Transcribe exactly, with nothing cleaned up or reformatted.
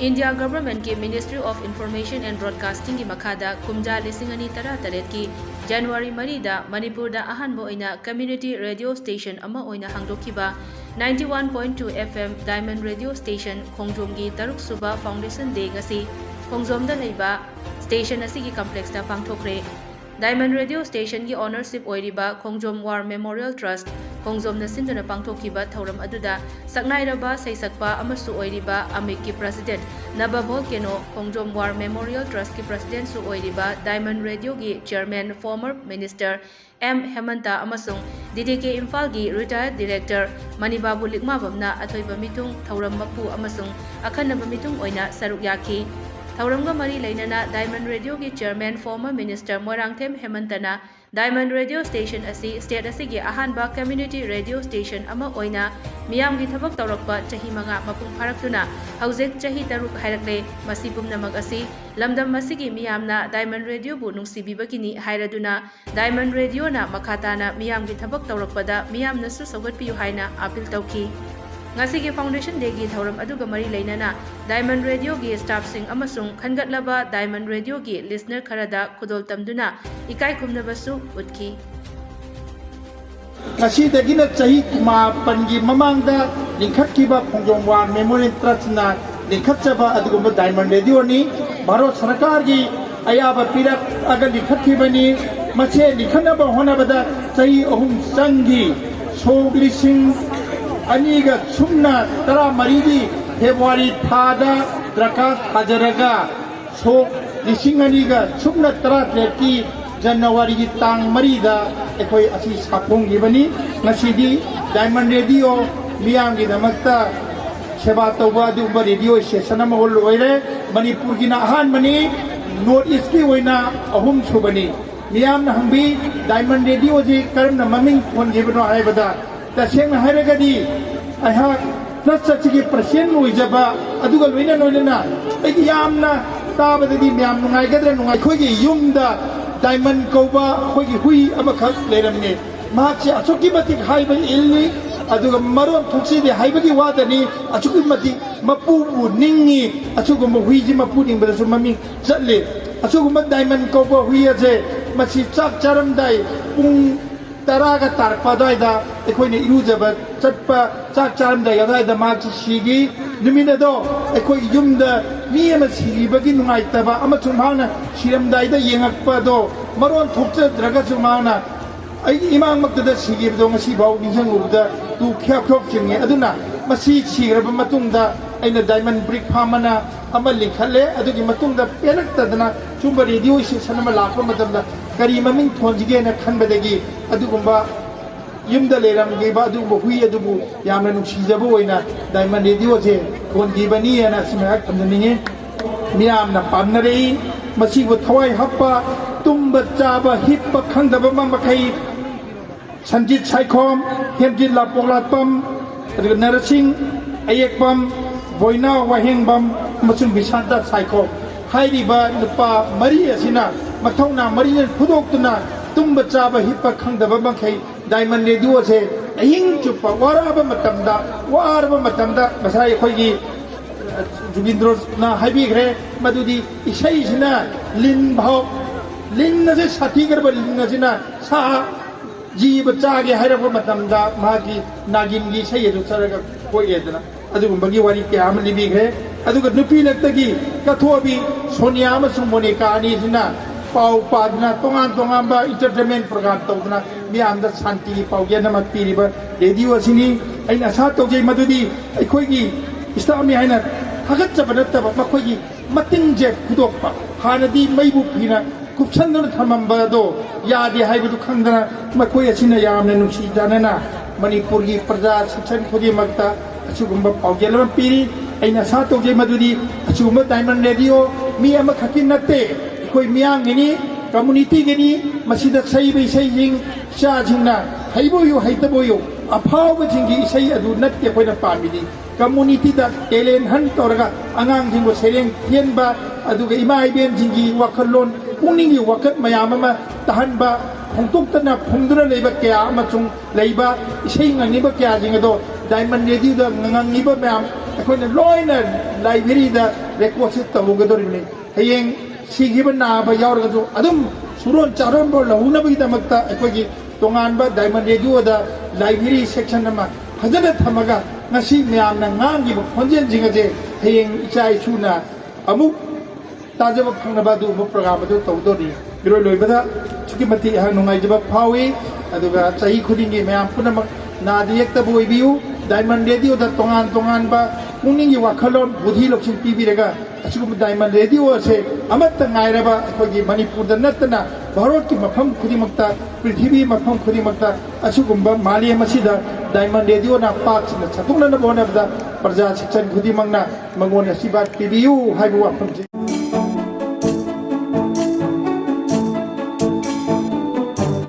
India ꯒꯚꯔꯟꯃꯦꯟꯠꯀꯤ Ministry of Information and Broadcastingꯒꯤ ꯃꯈꯥꯗ ꯀꯨꯝꯖꯥ ꯂꯤꯁꯤꯡ ꯑꯅꯤ ꯇꯔꯥ ꯇꯔꯦꯠꯀꯤ ꯖꯅꯋꯥꯔꯤ ꯃꯔꯤꯗ ꯃꯅꯤꯄꯨꯔꯗ ꯑꯍꯥꯟꯕ ꯑꯣꯏꯅ community radio station ꯑꯃ ꯑꯣꯏꯅ ꯍꯥꯡꯗꯣꯛꯈꯤꯕ ninety one point two F M Diamond Radio Station ꯈꯣꯡꯖꯣꯝꯒꯤ ꯇꯔꯨꯛ ꯁꯨꯕ Foundation Day ꯉꯁꯤ ꯈꯣꯡꯖꯣꯝꯗ ꯂꯩꯕ station ꯑꯁꯤꯒꯤ complexꯇ ꯄꯥꯡꯊꯣꯛꯈ꯭ꯔꯦ꯫ Diamond Radio Stationꯒꯤ ownership ꯑꯣꯏꯔꯤꯕ ꯈꯣꯡꯖꯣꯝ War Memorial Trust, ꯈꯣꯡꯖꯣꯝꯅ ꯁꯤꯟꯗꯨꯅ ꯄꯥꯡꯊꯣꯛꯈꯤꯕ ꯊꯧꯔꯝ ꯑꯗꯨꯗ ꯁꯛꯅꯥꯏꯔꯕ ꯁꯩꯁꯛꯄ ꯑꯃꯁꯨ ꯑꯣꯏꯔꯤꯕ ꯑꯃꯤꯛꯀꯤ president ꯅꯕ ꯚꯣꯜꯀꯦꯅꯣ, ꯈꯣꯡꯖꯣꯝ War Memorial Trustꯀꯤ presidentꯁꯨ ꯑꯣꯏꯔꯤꯕ Diamond Radioꯒꯤ chairman former minister M Hemanta ꯑꯃꯁꯨꯡ D D K ꯏꯝꯐꯥꯜꯒꯤ retired director ꯃꯅꯤꯕꯥꯕꯨ ꯂꯤꯛꯃꯥꯕꯝꯅ ꯑꯊꯣꯏꯕ ꯃꯤꯊꯨꯡ, ꯊꯧꯔꯝ ꯃꯄꯨ ꯑꯃꯁꯨꯡ ꯑꯈꯟꯅꯕ ꯃꯤꯊꯨꯡ ꯑꯣꯏꯅ ꯁꯔꯨꯛ ꯌꯥꯈꯤ꯫ ꯊꯧꯔꯝꯒ ꯃꯔꯤ ꯂꯩꯅꯅ Diamond Radioꯒꯤ chairman former minister Moirangthem ꯍꯦꯃꯟꯇꯅ Diamond Radio Station ꯑꯁꯤ state ꯑꯁꯤꯒꯤ ꯑꯍꯥꯟꯕ community radio station ꯑꯃ ꯑꯣꯏꯅ ꯃꯤꯌꯥꯝꯒꯤ ꯊꯕꯛ ꯇꯧꯔꯛꯄ ꯆꯍꯤ ꯃꯉꯥ ꯃꯄꯨꯡ ꯐꯥꯔꯛꯇꯨꯅ ꯍꯧꯖꯤꯛ ꯆꯍꯤ ꯇꯔꯨꯛ ꯍꯥꯏꯔꯛꯂꯦ꯫ ꯃꯁꯤ ꯄꯨꯝꯅꯃꯛ ꯑꯁꯤ ꯂꯝꯗꯝ ꯑꯁꯤꯒꯤ ꯃꯤꯌꯥꯝꯅ Diamond Radioꯕꯨ ꯅꯨꯡꯁꯤꯕꯤꯕꯒꯤꯅꯤ ꯍꯥꯏꯔꯗꯨꯅ Diamond Radioꯅ ꯃꯈꯥ ꯇꯥꯅ ꯃꯤꯌꯥꯝꯒꯤ ꯊꯕꯛ ꯇꯧꯔꯛꯄꯗ ꯃꯤꯌꯥꯝꯅꯁꯨ ꯁꯧꯒꯠꯄꯤꯌꯨ ꯍꯥꯏꯅ appeal ꯇꯧꯈꯤ꯫ ꯉꯁꯤꯒꯤ Foundation Dayꯒꯤ ꯊꯧꯔꯝ ꯑꯗꯨꯒ ꯃꯔꯤ ꯂꯩꯅꯅ Diamond Radioꯒꯤ staffꯁꯤꯡ ꯑꯃꯁꯨꯡ ꯈꯟꯒꯠꯂꯕ Diamond Radioꯒꯤ listener ꯈꯔꯗ ꯈꯨꯗꯣꯜ ꯇꯝꯗꯨꯅ ꯏꯀꯥꯏ ꯈꯨꯝꯅꯕꯁꯨ ꯎꯠꯈꯤ꯫ ꯉꯁꯤꯗꯒꯤꯅ ꯆꯍꯤ ꯀꯨꯟꯃꯥꯄꯟꯒꯤ ꯃꯃꯥꯡꯗ ꯂꯤꯡꯈꯠꯈꯤꯕ ꯈꯣꯡꯖꯣꯝ War Memorial Trustꯅ ꯂꯤꯡꯈꯠꯆꯕ ꯑꯗꯨꯒꯨꯝꯕ Diamond Radioꯅꯤ꯫ ꯚꯥꯔꯠ ꯁꯔꯀꯥꯔꯒꯤ ꯑꯌꯥꯕ ꯄꯤꯔꯛꯑꯒ ꯂꯤꯡꯈꯠꯈꯤꯕꯅꯤ꯫ ꯃꯁꯦ ꯂꯤꯡꯈꯠꯅꯕ ꯍꯣꯠꯅꯕꯗ ꯆꯍꯤ ꯑꯍꯨꯝ ꯆꯪꯈꯤ꯫ ꯁꯣꯛ ꯂꯤꯁꯤꯡ ꯑꯅꯤꯒ ꯁꯨꯞꯅ ꯇꯔꯥꯃꯔꯤꯒꯤ ꯐꯦꯕ꯭ꯔꯨꯋꯥꯔꯤ ꯊꯥꯗ ꯗꯔꯈꯥꯁ ꯊꯥꯖꯔꯒ ꯁꯣꯛ ꯂꯤꯁꯤꯡ ꯑꯅꯤꯒ ꯁꯨꯞꯅ ꯇꯔꯥꯇꯔꯦꯠꯀꯤ ꯖꯅꯋꯥꯔꯤꯒꯤ ꯇꯥꯡ ꯃꯔꯤꯗ ꯑꯩꯈꯣꯏ ꯑꯁꯤ ꯁꯥꯐꯣꯡꯈꯤꯕꯅꯤ꯫ ꯉꯁꯤꯗꯤ Diamond Radio ꯃꯤꯌꯥꯝꯒꯤꯗꯃꯛꯇ ꯁꯦꯕꯥ ꯇꯧꯕ ꯑꯗꯨꯒꯨꯝꯕ radio station ꯑꯃ ꯑꯣꯏꯔꯦ꯫ ꯃꯅꯤꯄꯨꯔꯒꯤꯅ ꯑꯍꯥꯟꯕꯅꯤ, North Eastꯀꯤ ꯑꯣꯏꯅ ꯑꯍꯨꯝ ꯁꯨꯕꯅꯤ꯫ ꯃꯤꯌꯥꯝꯅ ꯍꯪꯕꯤ, Diamond Radioꯁꯤ ꯀꯔꯝꯅ ꯃꯃꯤꯡ ꯊꯣꯟꯈꯤꯕꯅꯣ ꯍꯥꯏꯕꯗ, ꯇꯁꯦꯡꯅ ꯍꯥꯏꯔꯒꯗꯤ ꯑꯩꯍꯥꯛ trust ꯑꯁꯤꯒꯤ president ꯑꯣꯏꯖꯕ ꯑꯗꯨꯒ ꯂꯣꯏꯅ ꯂꯣꯏꯅꯅ ꯑꯩꯒꯤ ꯌꯥꯝꯅ ꯇꯥꯕꯗꯗꯤ ꯃꯌꯥꯝ ꯅꯨꯡꯉꯥꯏꯒꯗ꯭ꯔꯥ ꯅꯨꯡꯉꯥꯏ-, ꯑꯩꯈꯣꯏꯒꯤ ꯌꯨꯝꯗ Diamond ꯀꯧꯕ ꯑꯩꯈꯣꯏꯒꯤ ꯍꯨꯏ ꯑꯃꯈꯛ ꯂꯩꯔꯝꯃꯤ꯫ ꯃꯍꯥꯛꯁꯦ ꯑꯁꯨꯛꯀꯤ ꯃꯇꯤꯛ ꯍꯥꯏꯕ ꯏꯜꯂꯤ꯫ ꯑꯗꯨꯒ ꯃꯔꯣꯟ ꯊꯣꯛꯆꯗꯦ ꯍꯥꯏꯕꯒꯤ ꯋꯥꯗꯅꯤ, ꯑꯁꯨꯛꯀꯤ ꯃꯇꯤꯛ ꯃꯄꯨꯕꯨ ꯅꯤꯡꯉꯤ꯫ ꯑꯁꯤꯒꯨꯝꯕ ꯍꯨꯏꯁꯤ ꯃꯄꯨ ꯅꯤꯡꯕꯗꯁꯨ ꯃꯃꯤꯡ ꯆꯠꯂꯤ꯫ ꯑꯁꯤꯒꯨꯝꯕ ꯗꯥꯏꯃꯟ ꯀꯧꯕ ꯍꯨꯏ ꯑꯁꯦ, ꯃꯁꯤ ꯆꯥꯛ ꯆꯥꯔꯝꯗꯥꯏ ꯄꯨꯡ ꯇꯔꯥꯒ ꯇꯥꯔꯛꯄ ꯑꯗꯨꯋꯥꯏꯗ ꯑꯩꯈꯣꯏꯅ ꯏꯔꯨꯖꯕ ꯆꯠꯄ, ꯆꯥꯛ ꯆꯥꯔꯝꯗꯥꯏ ꯑꯗꯨꯋꯥꯏꯗ ꯃꯍꯥꯛꯁꯤ ꯁꯤꯈꯤ꯫ ꯅꯨꯃꯤꯠ ꯑꯗꯣ ꯑꯩꯈꯣꯏ ꯌꯨꯝꯗ ꯃꯤ ꯑꯃ ꯁꯤꯈꯤꯕꯒꯤ ꯅꯨꯡꯉꯥꯏꯇꯕ ꯑꯃꯁꯨꯡ ꯃꯍꯥꯛꯅ ꯁꯤꯔꯝꯗꯥꯏꯗ ꯌꯦꯡꯉꯛꯄ ꯑꯗꯣ, ꯃꯔꯣꯟ ꯊꯣꯛꯆꯗ꯭ꯔꯒꯁꯨ ꯃꯍꯥꯛꯅ ꯑꯩꯒꯤ ꯏꯃꯥꯡꯃꯛꯇꯗ ꯁꯤꯈꯤꯕꯗꯣ ꯉꯁꯤꯐꯥꯎ ꯅꯤꯡꯁꯤꯡꯉꯨꯕꯗ ꯇꯨ ꯈ꯭ꯌꯣꯛ ꯈ꯭ꯌꯣꯛ ꯆꯤꯡꯉꯤ꯫ ꯑꯗꯨꯅ ꯃꯁꯤ ꯁꯤꯈ꯭ꯔꯕ ꯃꯇꯨꯡꯗ ꯑꯩꯅ ꯗꯥꯏꯃꯟ ꯕ꯭ꯔꯤꯛ ꯐꯥꯝ ꯑꯅ ꯑꯃ ꯂꯤꯡꯈꯠꯂꯦ꯫ ꯑꯗꯨꯒꯤ ꯃꯇꯨꯡꯗ ꯄꯦꯜꯂꯛꯇꯗꯅ ꯁꯨꯝꯕ ꯔꯦꯗꯤꯑꯣ ꯏꯁꯇꯦꯁꯟ ꯑꯃ ꯂꯥꯛꯄ ꯃꯇꯝꯗ ꯀꯔꯤ ꯃꯃꯤꯡ ꯊꯣꯟꯁꯤꯒꯦꯅ ꯈꯟꯕꯗꯒꯤ ꯑꯗꯨꯒꯨꯝꯕ ꯌꯨꯝꯗ ꯂꯩꯔꯝꯈꯤꯕ ꯑꯗꯨꯒꯨꯝꯕ ꯍꯨꯏ ꯑꯗꯨꯕꯨ ꯌꯥꯝꯅ ꯅꯨꯡꯁꯤꯖꯕ ꯑꯣꯏꯅ ꯗꯥꯏꯃꯟ ꯔꯦꯗꯤꯑꯣꯁꯦ ꯊꯣꯟꯈꯤꯕꯅꯤ ꯍꯥꯏꯅ ꯑꯁꯤ ꯉꯥꯏꯍꯥꯛ ꯊꯝꯖꯅꯤꯡꯉꯤ꯫ ꯃꯤꯌꯥꯝꯅ ꯄꯥꯝꯅꯔꯛꯏ꯫ ꯃꯁꯤꯕꯨ ꯊꯋꯥꯏ ꯍꯥꯞꯄ, ꯇꯨꯝꯕ ꯆꯥꯕ ꯍꯤꯞꯄ ꯈꯪꯗꯕ ꯃꯈꯩ ꯁꯟꯖꯤꯠ ꯁꯥꯏꯈꯣꯝ, ꯍꯦꯝꯖꯤꯠ ꯂꯥꯄꯣꯛꯂꯥꯛꯄꯝ, ꯑꯗꯨꯒ ꯅꯔꯁꯤꯡ ꯑꯌꯦꯛꯄꯝ, ꯕꯣꯏꯅꯥꯎ ꯋꯥꯍꯦꯡꯕꯝ ꯑꯃꯁꯨꯡ ꯕꯤꯁꯥꯟꯇ ꯁꯥꯏꯈꯣꯝ ꯍꯥꯏꯔꯤꯕ ꯅꯨꯄꯥ ꯃꯔꯤ ꯑꯁꯤꯅ ꯃꯊꯧꯅꯥ ꯃꯔꯤꯅ ꯐꯨꯗꯣꯛꯇꯨꯅ ꯇꯨꯝꯕ ꯆꯥꯕ ꯍꯤꯞꯄ ꯈꯪꯗꯕ ꯃꯈꯩ ꯗꯥꯏꯃꯟ ꯔꯦꯗꯤꯑꯣꯁꯦ ꯑꯍꯤꯡ ꯆꯨꯞꯄ ꯋꯥꯔꯛꯑꯕ ꯃꯇꯝꯗ, ꯋꯥꯔꯕ ꯃꯇꯝꯗ ꯉꯁꯥꯏ ꯑꯩꯈꯣꯏꯒꯤ ꯖꯨꯒꯤꯟꯗ꯭ꯔꯣꯅ ꯍꯥꯏꯕꯤꯈ꯭ꯔꯦ ꯃꯗꯨꯗꯤ ꯏꯁꯩꯁꯤꯅ ꯂꯤꯟ ꯐꯥꯎ, ꯂꯤꯟ ꯑꯁꯦ ꯁꯥꯊꯤꯈ꯭ꯔꯕ ꯂꯤꯟ ꯑꯁꯤꯅ ꯁꯥ ꯖꯤꯕ ꯆꯥꯒꯦ ꯍꯥꯏꯔꯛꯄ ꯃꯇꯝꯗ ꯃꯍꯥꯛꯀꯤ ꯅꯥꯒꯤꯟꯒꯤ ꯏꯁꯩ ꯑꯗꯨ ꯆꯠꯂꯒ ꯀꯣꯛꯑꯦꯗꯅ ꯑꯗꯨꯒꯨꯝꯕꯒꯤ ꯋꯥꯔꯤ ꯀꯌꯥ ꯑꯃ ꯂꯤꯕꯤꯈ꯭ꯔꯦ꯫ ꯑꯗꯨꯒ ꯅꯨꯄꯤ ꯂꯛꯇꯒꯤ ꯀꯠꯊꯣꯛꯑꯕꯤ ꯁꯣꯅꯤꯌꯥ ꯑꯃꯁꯨꯡ ꯃꯣꯅꯤꯀꯥ ꯑꯅꯤꯁꯤꯅ ꯄꯥꯎ ꯄꯥꯗꯨꯅ ꯇꯣꯉꯥꯟ ꯇꯣꯉꯥꯟꯕ ꯏꯟꯇꯔꯇꯦꯟꯃꯦꯟ ꯄ꯭ꯔꯣꯒ꯭ꯔꯥꯝ ꯇꯧꯗꯨꯅ ꯃꯤꯌꯥꯝꯗ ꯁꯥꯟꯇꯤꯒꯤ ꯄꯥꯎꯖꯦꯜ ꯑꯃ ꯄꯤꯔꯤꯕ ꯔꯦꯗꯤꯑꯣ ꯑꯁꯤꯅꯤ꯫ ꯑꯩꯅ ꯑꯁꯥ ꯇꯧꯖꯩ ꯃꯗꯨꯗꯤ ꯑꯩꯈꯣꯏꯒꯤ ꯏꯁꯇꯥꯐꯅꯤ ꯍꯥꯏꯅ ꯊꯥꯒꯠꯆꯕ ꯅꯠꯇꯕ ꯃꯈꯣꯏꯒꯤ ꯃꯇꯤꯟꯁꯦ ꯐꯨꯗꯣꯛꯄ, ꯍꯥꯟꯅꯗꯤ ꯃꯩꯕꯨ ꯐꯤꯅ ꯀꯨꯞꯁꯟꯗꯨꯅ ꯊꯝꯃꯝꯕ ꯑꯗꯣ ꯌꯥꯗꯦ ꯍꯥꯏꯕꯗꯨ ꯈꯪꯗꯅ ꯃꯈꯣꯏ ꯑꯁꯤꯅ ꯌꯥꯝꯅ ꯅꯨꯡꯁꯤ ꯆꯥꯟꯅꯅ ꯃꯅꯤꯄꯨꯔꯒꯤ ꯄ꯭ꯔꯖꯥ ꯁꯦꯛꯁꯟ ꯈꯨꯗꯤꯡꯃꯛꯇ ꯑꯁꯤꯒꯨꯝꯕ ꯄꯥꯎꯖꯦꯜ ꯑꯃ ꯄꯤꯔꯤ꯫ ꯑꯩꯅ ꯑꯁꯥ ꯇꯧꯖꯩ ꯃꯗꯨꯗꯤ ꯑꯁꯤꯒꯨꯝꯕ ꯗꯥꯏꯃꯟ ꯔꯦꯗꯤꯑꯣ ꯃꯤ ꯑꯃꯈꯛꯀꯤ ꯅꯠꯇꯦ, ꯑꯩꯈꯣꯏ ꯃꯤꯌꯥꯝꯒꯤꯅꯤ, ꯀꯝꯃꯨꯅꯤꯇꯤꯒꯤꯅꯤ꯫ ꯃꯁꯤꯗ ꯁꯛꯏꯕ ꯏꯁꯩꯁꯤꯡ ꯏꯆꯥꯁꯤꯡꯅ ꯍꯩꯕ ꯑꯣꯏꯌꯨ ꯍꯩꯇꯕ ꯑꯣꯏꯌꯨ, ꯑꯐꯥꯎꯕꯁꯤꯡꯒꯤ ꯏꯁꯩ ꯑꯗꯨ ꯅꯠꯇꯦ ꯑꯩꯈꯣꯏꯅ ꯄꯥꯝꯃꯤꯗꯤ꯫ ꯀꯝꯃꯨꯅꯤꯇꯤꯗ ꯇꯦꯂꯦꯟ ꯍꯟ ꯇꯧꯔꯒ ꯑꯉꯥꯡꯁꯤꯡꯕꯨ ꯁꯩꯔꯦꯡ ꯊꯤꯍꯟꯕ, ꯑꯗꯨꯒ ꯏꯃꯥ ꯏꯕꯦꯟꯁꯤꯡꯒꯤ ꯋꯥꯈꯜꯂꯣꯟ, ꯄꯨꯛꯅꯤꯡꯒꯤ ꯋꯥꯈꯜ ꯃꯌꯥꯝ ꯑꯃ ꯇꯥꯍꯟꯕ, ꯐꯣꯡꯗꯣꯛꯇꯅ ꯐꯨꯝꯗꯨꯅ ꯂꯩꯕ ꯀꯌꯥ ꯑꯃꯁꯨꯡ ꯂꯩꯕ ꯏꯁꯩ ꯉꯪꯉꯤꯕ ꯀꯌꯥꯁꯤꯡ ꯑꯗꯣ Diamond Radioꯗ ꯉꯪꯉꯤꯕ ꯃꯌꯥꯝ ꯑꯩꯈꯣꯏꯅ ꯂꯣꯏꯅ libraryꯗ recordꯁꯤ ꯇꯧꯍꯧꯒꯗꯧꯔꯤꯕꯅꯤ꯫ ꯍꯌꯦꯡ ꯁꯤꯈꯤꯕ ꯅꯥꯕ ꯌꯥꯎꯔꯒꯁꯨ ꯑꯗꯨꯝ ꯁꯨꯔꯣꯟ ꯆꯥꯔꯣꯟꯕ ꯂꯧꯍꯧꯅꯕꯒꯤꯗꯃꯛꯇ ꯑꯩꯈꯣꯏꯒꯤ ꯇꯣꯉꯥꯟꯕ Diamond Radioꯗ library section ꯑꯃ ꯐꯖꯅ ꯊꯝꯃꯒ ꯉꯁꯤ ꯃꯌꯥꯝꯅ ꯉꯥꯡꯈꯤꯕ ꯈꯣꯟꯖꯦꯜꯁꯤꯡ ꯑꯁꯦ ꯍꯌꯦꯡ ꯏꯆꯥ ꯏꯁꯨꯅ ꯑꯃꯨꯛ ꯇꯥꯖꯕ ꯐꯪꯅꯕ ꯑꯗꯨꯒꯨꯝꯕ program ꯑꯗꯨ ꯇꯧꯗꯣꯔꯤ꯫ ꯏꯔꯣꯏ ꯂꯣꯏꯕꯗ ꯑꯁꯨꯛꯀꯤ ꯃꯇꯤꯛ ꯑꯩꯍꯥꯛ ꯅꯨꯡꯉꯥꯏꯖꯕ ꯐꯥꯎꯏ꯫ ꯑꯗꯨꯒ ꯆꯍꯤ ꯈꯨꯗꯤꯡꯒꯤ ꯃꯌꯥꯝ ꯄꯨꯝꯅꯃꯛ ꯅꯥꯗ ꯌꯦꯛꯇꯕ ꯑꯣꯏꯕꯤꯌꯨ꯫ Diamond Radioꯗ ꯇꯣꯉꯥꯟ ꯇꯣꯉꯥꯟꯕ ꯄꯨꯛꯅꯤꯡꯒꯤ ꯋꯥꯈꯜꯂꯣꯟ, ꯕꯨꯙꯤ ꯂꯧꯁꯤꯡ ꯄꯤꯕꯤꯔꯒ ꯑꯁꯤꯒꯨꯝꯕ Diamond Radio ꯑꯁꯦ ꯑꯃꯠꯇ ꯉꯥꯏꯔꯕ ꯑꯩꯈꯣꯏꯒꯤ ꯃꯅꯤꯄꯨꯔꯗ ꯅꯠꯇꯅ ꯚꯥꯔꯠꯀꯤ ꯃꯐꯝ ꯈꯨꯗꯤꯡꯃꯛꯇ, ꯄ꯭ꯔꯤꯊꯤꯕꯤ ꯃꯐꯝ ꯈꯨꯗꯤꯡꯃꯛꯇ ꯑꯁꯤꯒꯨꯝꯕ ꯃꯥꯂꯦꯝ ꯑꯁꯤꯗ Diamond Radioꯅ ꯄꯥꯛ ꯁꯟꯅ ꯁꯟꯗꯣꯛꯅꯅꯕ ꯍꯣꯠꯅꯕꯗ ꯄ꯭ꯔꯖꯥ section ꯈꯨꯗꯤꯡꯃꯛꯅ ꯃꯉꯣꯟꯗ ꯑꯁꯤꯔꯕꯥꯗ ꯄꯤꯕꯤꯌꯨ ꯍꯥꯏꯕ ꯋꯥꯐꯝꯁꯤ